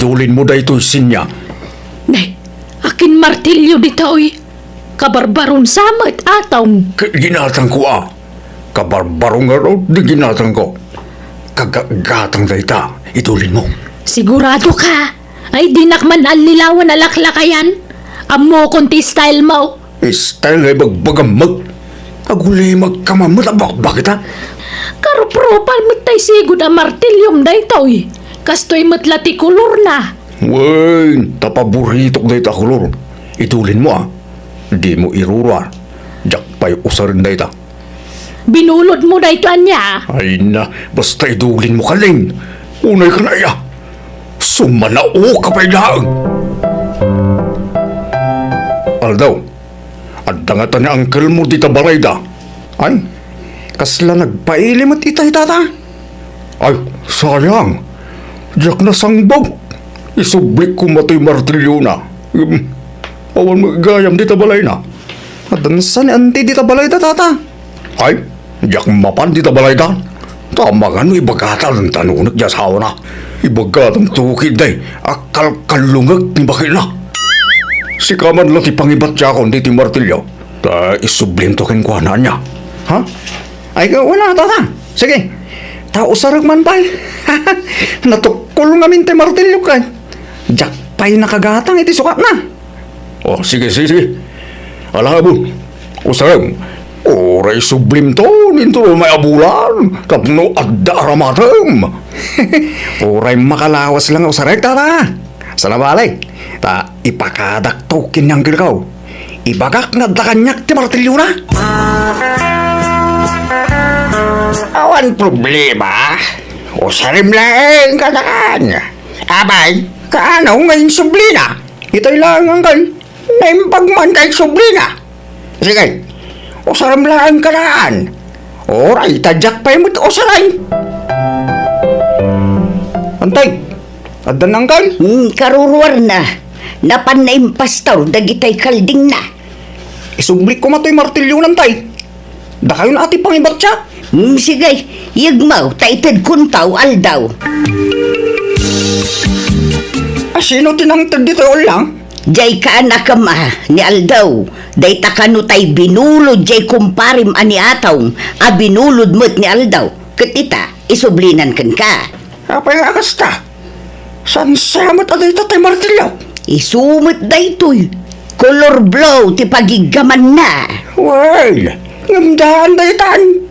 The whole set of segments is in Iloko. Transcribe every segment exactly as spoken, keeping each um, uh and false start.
Idulinmo daytoy, Sinya. Nay, akin martilyo ditoy? Kabarbaron sa met, Atong. Ket ginatangko a. Kabarbaro ngarud ti ginatangko. Kagatgatang dayta, idulinmo. Sigurado ka? Ay, dinak man allilawan a laklakayan. Ammokon ti style mo. Style nga ibagbagam met. Agulimagka man met a bakbakit, a. Karuprupal met tay sigud a martilyom daytoy. Kastoy met la ti kolorna. Wen, ta paboritok dayta a kolor. Idulinmo, a. Dimo iruruar. Diak pay usaren dayta. Binulodmo daytoy ania? Ay na, basta idulinmo, Kaling. Unay ka na iya. Sumanaoka pay laeng. Aldaw, adda ngata ni angkelmo dita balayda? Ay, kasla nagpaili met itay, tata? Ay, sayang. Diak nasangbag. Isublik koma toy martilyona. Ngem, awan met gayam dita balayna. Adda sa ni anti dita balayda, tata? Ay, diak mapan dita balayda. Ta magano ibagata laeng ta nunek ti asawana. Ibagata to ketdi a kalkallungek ti baketna. Sika man la ti pangibatiakon ditoy martilyo. Ta isublim to kenkuana, ania? Ha? Ay, ka, wala, tata. Sige. Ta usarek man pay. Natukkol ngamin ti martilyo ket diak pay nakagatang iti sukatna. O, sige, sige, sige. Alabon, usarem. Uray sublim to, ninto may abulan, tapno adda aramatem. Uray makalawas lang usarek, tata. Saan a bale, ta ipakadak to ken ni angkelko. Ibagak nga adda kaniak ti martilyona. Awan problema. Usarem laeng kanakan. Abay, kaano nga insublina? Itay laeng, angkel. Naimbag man ta insublina. Sige, usarem laeng kanakan. Uray, ta diak pay met usaren. Antay, addan, angkel? Hmm, karuruarna. Napanna impastor dagitay kaldingna. Isublik koma toy martilyona, antay. Dakayon a ti pangibatiak. Hmm, sige, yegmo ta itedkon to, Aldaw. A, sino ti nangted ditoy ullang? Jay kaanakem a ni Aldaw. Dayta kano tay binulod jay kumparem a ni Atong a binulod met ni Aldaw. Ket ita, isublinan kenka. Apay nga kasta? Saan sa met a dayta tay martilyo? Isu met daytoy. Color blue ti pagiggamanna. Well, ngem daan daytan.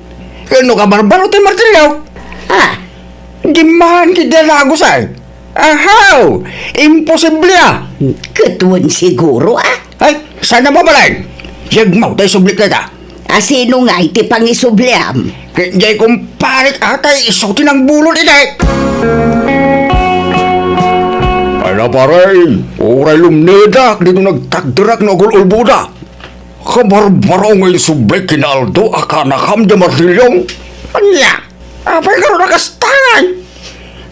Ken no kabarbaro tay martilyo? Ah. Dimmahan ket dalagus ay. Ahaw! Imposible a! Ket wen siguro a? Ay, saan a mabalin? Yegmo ta isublik dayta. A sino ngay ti pangisubliam? Ket jay kumparek a tay isu ti nangbulod idi. Ay na, pare, uray lumnedak dito nagtagderak no agul-ulboda. Kabarbaro nga insubli ken Aldo a kaanakam da martilyom. Ania? Apay ngarud a kasta ngay?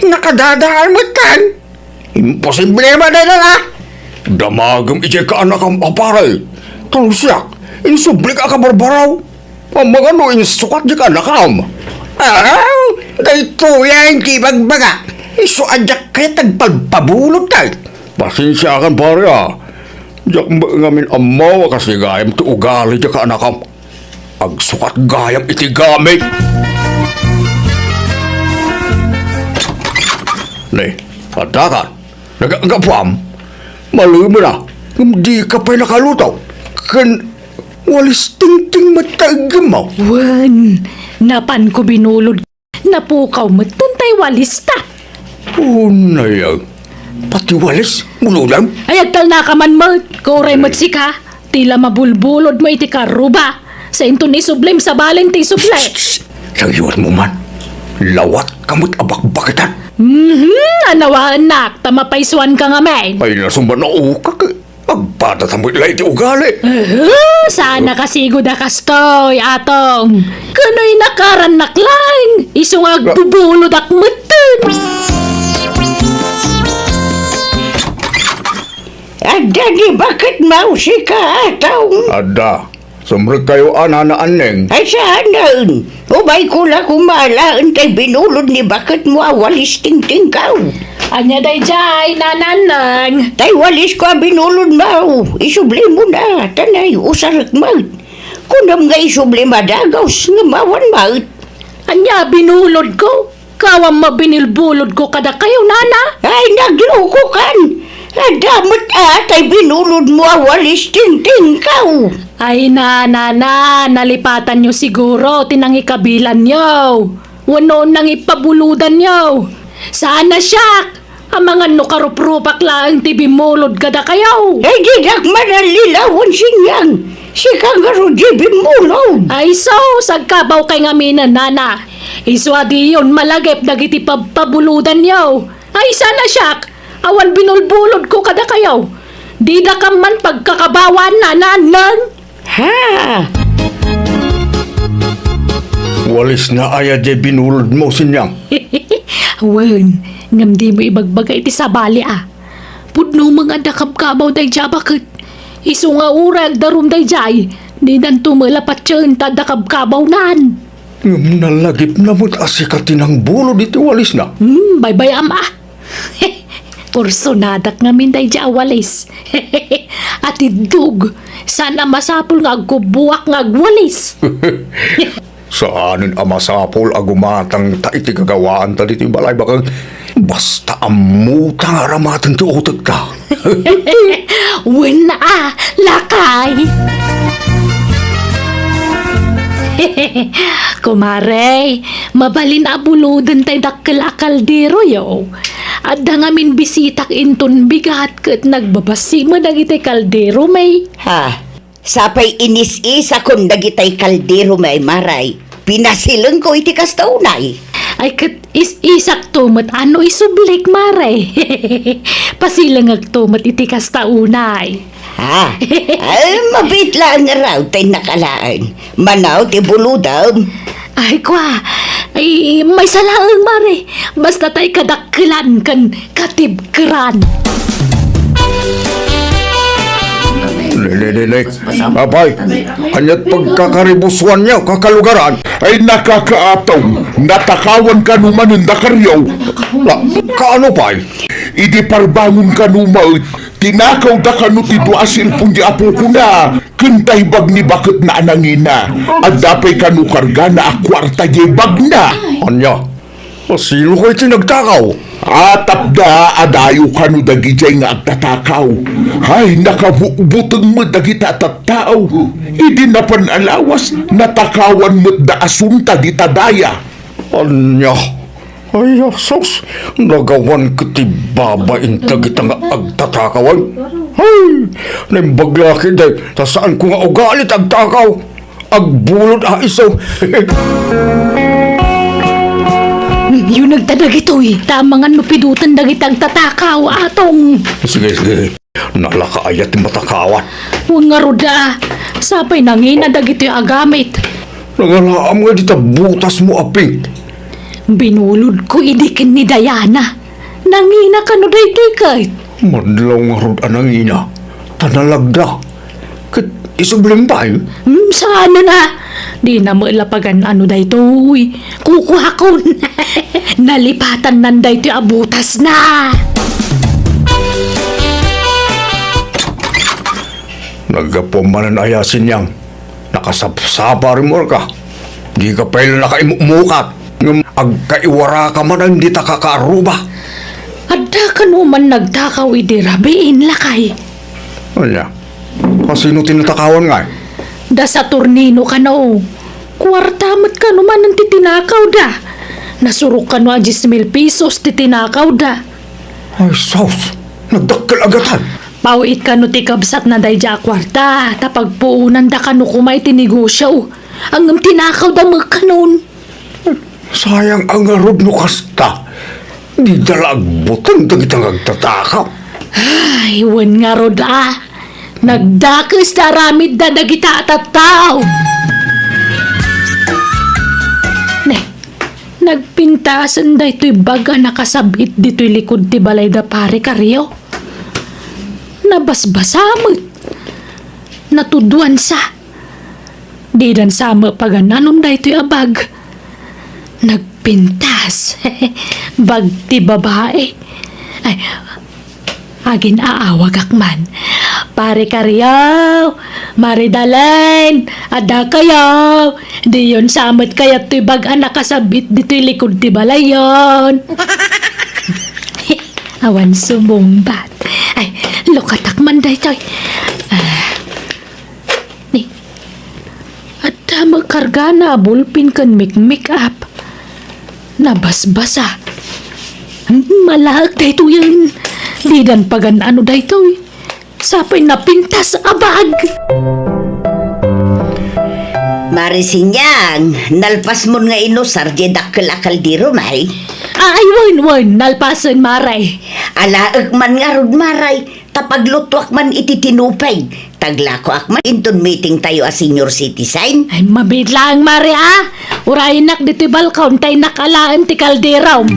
Nakadadaan met kan? Imposible man dayta a! Damagem idiay kaanakam a pare. Ta no siak, insublik a kabarbaro. Amangan no insukat di kaanakam. Aw, daytoyen ti ibagbaga. Isu a diak kayat agpalpabulod kay. Pasensiakan, pare, a. Diak met ngamin ammo a kasdi gayam ti ugali di kaanakam. Agsukat gayam iti gamit. Ne, adda kan. Nagagapuam. Malemen a. Ngem dika pay nakaluto. Ken walis tingting met ta iggemmo. Wen, napanko binulod. Napukaw met tay walista. Unay a. Pati walis, bulodem? Ay, agtalnaka man met. Uray met sika. Ti la mabulbulodmo iti karruba. Sainton isublim, sabalen ti isubli. Shh, shh, shh. Sagiwatmo man. Lawatka met a bakbakitan. Mhm, anawaennak, ta mapaysuanka ngamin. Ay, nasumanaoka, agpadata met la iti ugali. Uhu, saan a kasigud a kastoy, Atong. Kano inakarannak laeng, isu nga agbubulodak metten. Adda ni baketmo, sika, Atong? Adda. Sumrekkayo a, Nana Anneng. Ay, saanen. Umayko la koma alaen tay binulod ni baketmo a walis tingtingko. Ania daydiay, Nanang? Tay walisko a binulodmo, isublimo na, ta naay usarek met. Kunam nga isublim a dagus, ngem awan met. Ania a binulodko? Awan met binulbulodko kadakayo, Nana? Ay, naglukokan! Adda met a tay binulodmo a walis tingtingkaw. Ay, Nana, nalipatanyo siguro ti nangikabilanyo. Wenno nangipabulodanyo. Saan a siak! Amangan no karuprupak laeng ti bimmulod kadakayo. Ay, dinak manallilawan, Sinyang. Sika ngarud ti bimmulod. Ay, sus, agkabawkay ngamin, Nana. Isu a diyon malagip dagiti pabpabulodanyo. Ay, saan a siak! Awan binulbulodko kadakayo. Didakam man pagkakabawaan, Nanang. Ha? Walisna aya diay binulodmo, Sinyang? Wen, ngem dimo ibagbaga iti sabali a. Pudno met nga adda kabkabaw daydiay a baket. Isu nga uray agdarum daydiay, didanto met la patien ta adda kabkabawnan. Ngem nalagipna met a sika ti nangbulod iti walisna. Hmm, baybay-am a. Kursonadak ngamin daydiay a walis. Atiddog, saan a masapul nga agkubbuak nga agwalis. Saanen a masapul a gumatangta iti gagawaanta ditoy balay, baket basta ammota nga aramaten ti utekta. Wen a, lakay. Kumare, mabalin a buloden tay dakkel a kalderoyo. Adda ngamin bisitak inton bigat ket nagbabassit met dagiti kalderomi. Ha? Sapay inis-isakon dagitay kalderomi, Mare. Pinasilengko iti kasta unay. Ay, ket is-isakto met a no isublik, Mare. Pasilengekto met iti kasta unay. Ha? Ay, mabiit laeng ngarud tay nakalaen. Mano ti bulodem? Ay, kua. Ay, maysa laeng, Mare. Basta tay kadakkelan ken katibkeran. Lele, lele. Apay, ania't pagkakaribusuanyo, kakalugaran? Ay, nakakaatong, natakawan kano manen dakaryo. La, kaano pay? Idi parbangon kano met, tinakawda kano ti dua a cellphone di apokona, ken tay bag ni baketna a nangina. Adda pay kano kargana a kuarta diay bagna. Ania? Asino kay ti nagtakaw? Atapda a dayo kano dagidiay nga agtatakaw. Ay, nakabukbuteng met dagita a tattao. Idi napan a lawas, natakawan met da a sunta dita daya. Ania? Ay, asus, nagawan ket ti babain dagita nga agtatakaw. Ay, naimbag la ketdi, ta saanko nga ugali ti agtakaw. Agbulod a isu. Yunegta dagitoy, ta amangan no piduten dagiti agtatakaw, Atong. Sige, sige. Nalaka aya ti matakawan? Wen ngarud a, sapay nangina dagitoy a gamit. Nangalaam nga dita butasmo a pink. Binulodko idi ken ni Diana. Nangina kano daytoy ket? Madlaw ngarud a nangina, ta nalagda. Ket isublim pay? Hmm, saanen a. Dina met la pagan-ano daytoy. Kukuakon. Nalipatannan daytoy a butasna. Naggapuam manen aya, Sinyang? Nakasapsapa a rimmuarka. Dika pay la nakaimukmukat. Ngem agkaiwaraka manen dita kakaarruba. Adda kano man nagtakaw idi rabiin, lakay. Ania? Kasino ti natakawan ngay? Da Saturnino kano. Kuarta met kano manen ti tinakawda. Nasurok kano a dies mil pesos ti tinakawda. Ay, sus! Nagdakkel a gatad! Paw-it kano ti kabsatna daydiay a kuarta, ta pagpuonanda kano koma iti negosio. Ngem tinakawda met kanon. Sayang a ngarud no kasta. Dida la agbuteng dagita nga agtatakaw. Ay, wen ngarud a. Nagdakes ti aramidda dagita a tattao. Ne, nagpintasen daytoy bag a nakasab-it ditoy likud ti balay da Pare Kario. Nabasbasa met. Natuduansa. Didansa met pagan-anon daytoy a bag. Nagpintas. Bag ti babai. Ay, agin-aawagak man. Pare Kario, Mare Dalen, adda kayo. Diyon sa met kayat toy bag a nakasabit ditoy likod ti balayon. Awan sumungbat. Ay, lukatak man daytoy. Ah, ni, adda met kargana a bulpen ken make-make up. Nabasbasa. Malaek daytoyen. Didan pagan-ano daytoy. Sapay napintas a bag. Mare Sinyang, nalpasmon nga inusar diay dakkel a kaldero, may? Ay, wen, wen, nalpasen, Mare. Alaek man ngarud, Mare, ta paglutuak man iti tinupig. Taglakoak man inton meeting tayo a senior citizen. Ay, mabiit laeng, Mare, a. Urayennak ditoy balkon ta innak alaen ti kalderom.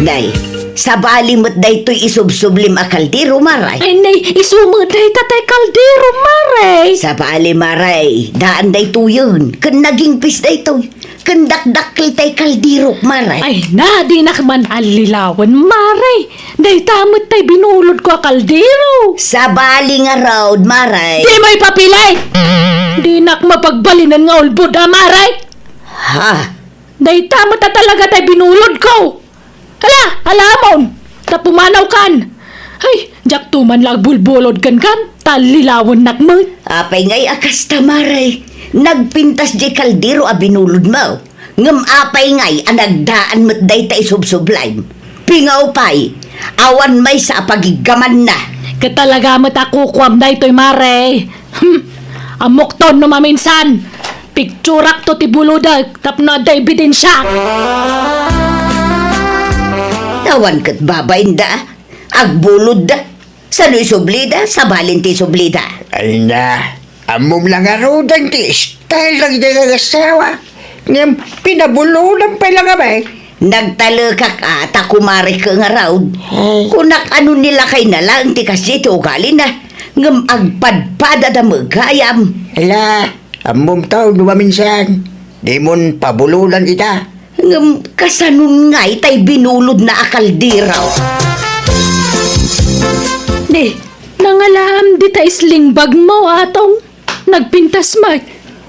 Nay, sabali met daytoy isubsublim a kaldero, Mare. Ay, nay, isu met dayta tay kaldero, Mare. Sabali, Mare, daan daytoyen, ken nagingpis daytoy. Ken dakdakkel tay kalderok, Mare. Ay na, dinak man allilawen, Mare. Dayta met tay binulodko a kaldero. Sabali ngarud, Mare. Dimo ipapili! Dinak mapagbalinan nga ulbod, a, Mare. Ha? Dayta met a talaga tay binulodko. Hala, alamon! Ta pumanawkan! Ay, diakto man la agbulbulod kenkan, ta allilawennak met. Apay ngay a kasta, Mare? Nagpintas diay kaldero a binulodmo. Ngem apay ngay a nagdaan met dayta isubsublim? Pingaw pay, awan maysa a pagiggamanna. Ket talaga met a kukuam daytoy, Mare. Hmm, ammokton no maminsan. Picturakto ti bulodek tapno adda ebidensiak. Awan ket babainda, agbulodda. Sano isublida, sabalin ti isublida. Ay na, ammom la ngaruden ti style dagiti asawa. Ngem pinabulodan pay la nga bay. Nagtalekak a ta kumarek ngarud. Ay. Kunak ano ni lakayna laeng ti kasdi ti ugalina. Ngem agpadpadada met gayam. Ala, ammom taw no maminsan, dimon pabulodan ita. Ngem kasanon ngay tay binulodna a kaldero? Di, nangalaam dita sling bag mo, Atong. Nagpintas met.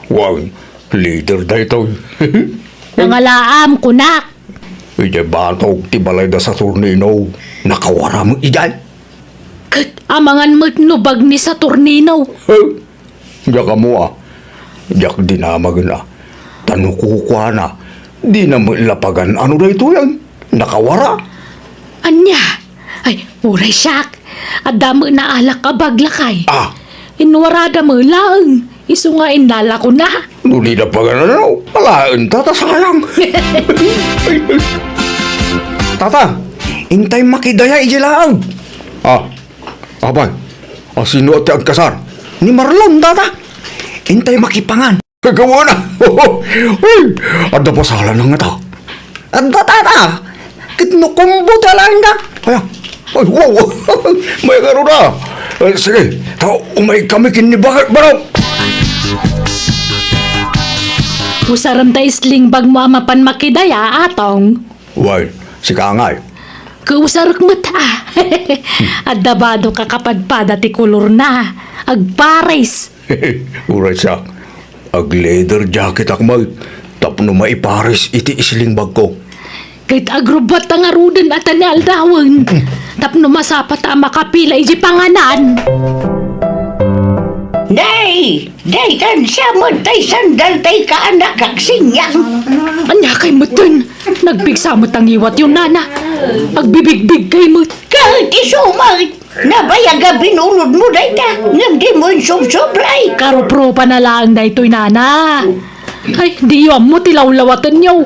Wen, leader daytoy. Nangalaam, kunak. Idiay batog ti balay da Saturnino, nakawara met idiay. Ket amangan met no bag ni Saturnino. Huh? Diak ammo a. Diak dinamagen a. Ta no kukuana, dina met la pagan-ano daytoyen. Nakawara. Ania? Ay, uray siak. Adda met naalak a bag lakay. Ah. Inwarada met laeng. Isu nga inlalakona. No dida pagan-ano, alaenta ta sayang. Tata, intay makidaya idiay laeng. Ah, apay, a sino ti agkasar? Ni Marlon, tata. Intay makipangan. Kagawaan na. Uy, adda pasalan nga ta. Adda, tata. Ket no kumbo ti alaenda. Aya. Ay, wow. May karoda. Eh, sige, ta umay kami ken ni Bakit Barok. Usarem ta sling bag mo a mapan makidaya, Atong. Wen, sika ngay. Kausarek met, a. Adda badok a kapadpada ti kolorna. Agpares. Uray siak, ag-leather jacketak met tapno maipares iti sling bagko. Ket agrubbat ta ngaruden a ta ni aldawen tapno masapata a makapila iti panganan. Nay, daytan sa met tay sandal tay kaanak, Aksinyang. Ania kay metten? Nagpigsa met a ngiwatyo, nana. Agbibigbig kay met. Ket isu met. Nabayag a binulodmo dayta, ngem dimo insubsublay. Karuprupana laeng daytoy, nana. Ay, diyo ammo ti lawlawatenyo.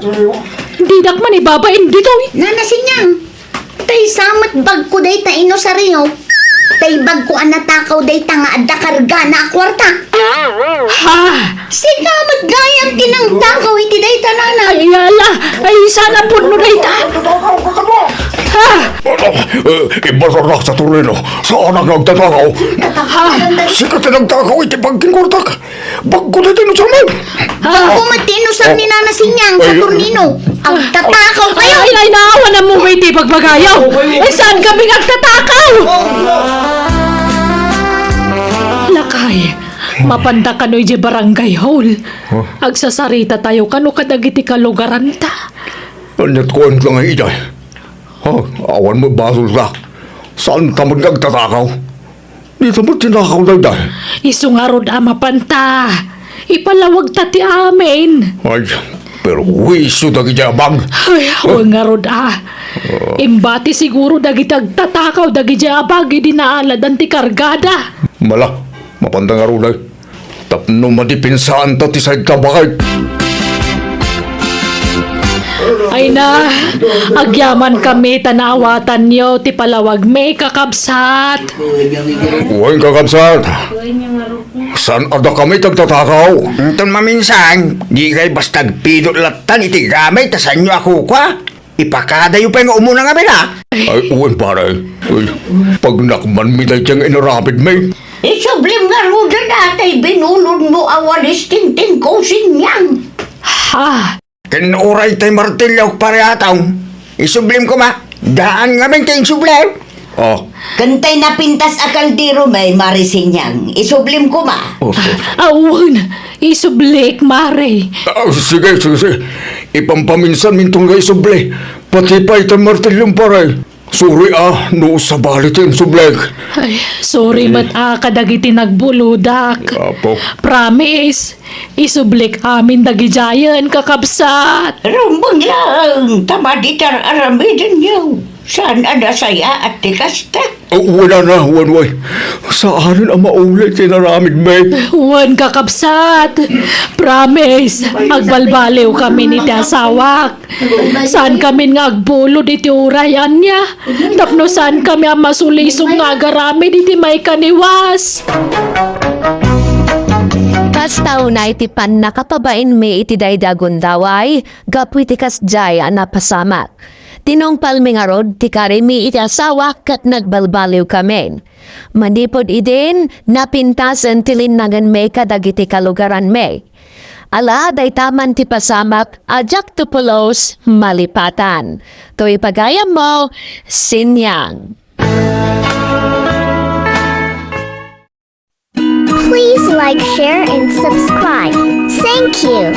Didak man ibabain ditoy. Nana Sinyang, tay sa met bagko dayta inusaryo. Tay bagko a natakaw dayta nga adda kargana a kuarta. Ha? Sika met gayam ti nangtakaw iti dayta, nana. Ay, ala! Ay, saan a pudno dayta? Ha? Eh, ibasarnak Saturnino. Saanak nga agtatakaw. Ha? Sika ti nagtakaw iti pagkingkurtak. Bagko dayta inusarmo. Ha? Bagko met ti inusar ni Nana Sinyang, Saturnino. Agtatakaw kayo! Ay, ay, naawan mo ba iti pagbagayo? Ay, saan kami nga agtatakaw? Lakay, mapanta kano iti barangay hall. Huh? Agsasarita tayo kano kadagiti kalugaranta. Aniat kuan ka nga ida? Ha? Awan mo basol ka. Saan ka man nga agtatakaw? Dita mo tinakaw dayta. Isu ngarud a mapanta. Ipalawagta ti amin. Ay, perwisyo dagiti abag. Ay, awan ngarud a. Imbati siguro dagiti agtatakaw dagiti abag idi naaladan ti kargada. Mala, mapanta ngarud ay. Tapno madipensanta ti saydta a baket. Ay na, agyaman kami ta naawatanyo ti palawagmi, kakabsat. Wen, kakabsat. Saan a dakami ti agtatakaw? Inton maminsan, di kay basta agpidot lattan iti gamit ta saanyo a kukua. Ipakadayo pay nga umuna ngamin, a. Ay, wen, pare. Ay, pagnakmanmi dayta nga inaramidmi. Isublim ngaruden a tay binulodmo a walis tintingko, Sinyang. Ha? Ken uray tay martiliok, pare Atong. Isublim koma. Daan ngamin ti insublim. Oh. Ken tay napintas a kalderomi, Mare Sinyang. Isublim koma. Oh, sus. Awan, isublik, Mare. Ah, sige, sige, sige. Ipampaminsanmi inton nga isubli. Pati pay tay martiliom, pare. Sorry, a, no sabali ti insublik. Ay, sorry met a kadagiti nagbulodak. Apo. Promise, isublik amin dagidiayen, kakabsat. Rumbeng laeng, ta madi ti ar-aramidenyo. Saan a nasayaat ti kasta? Oh, wala na, wen, wen. Saanen a mauli ti inaramidmi. Wen, kakabsat. Promise, agbalbaliwkamin iti asawak. Saan kamin nga agbulod iti uray ania, tapno saan kami a masulisog nga agaramid iti maikaniwas. Kasta unay ti pannakapabainmi iti daydi a gundaway gapu iti kasdiay a napasamak. Tinungpalmi ngarud ti karimi iti asawak ket nagbalbaliwkamin. Manipud idin, napintasen ti linnangenmi kadagiti kalugaranmi. Ala, dayta man ti pasamak a diakto pulos malipatan. Toy pagayammo, Sinyang. Please like, share, and subscribe. Thank you.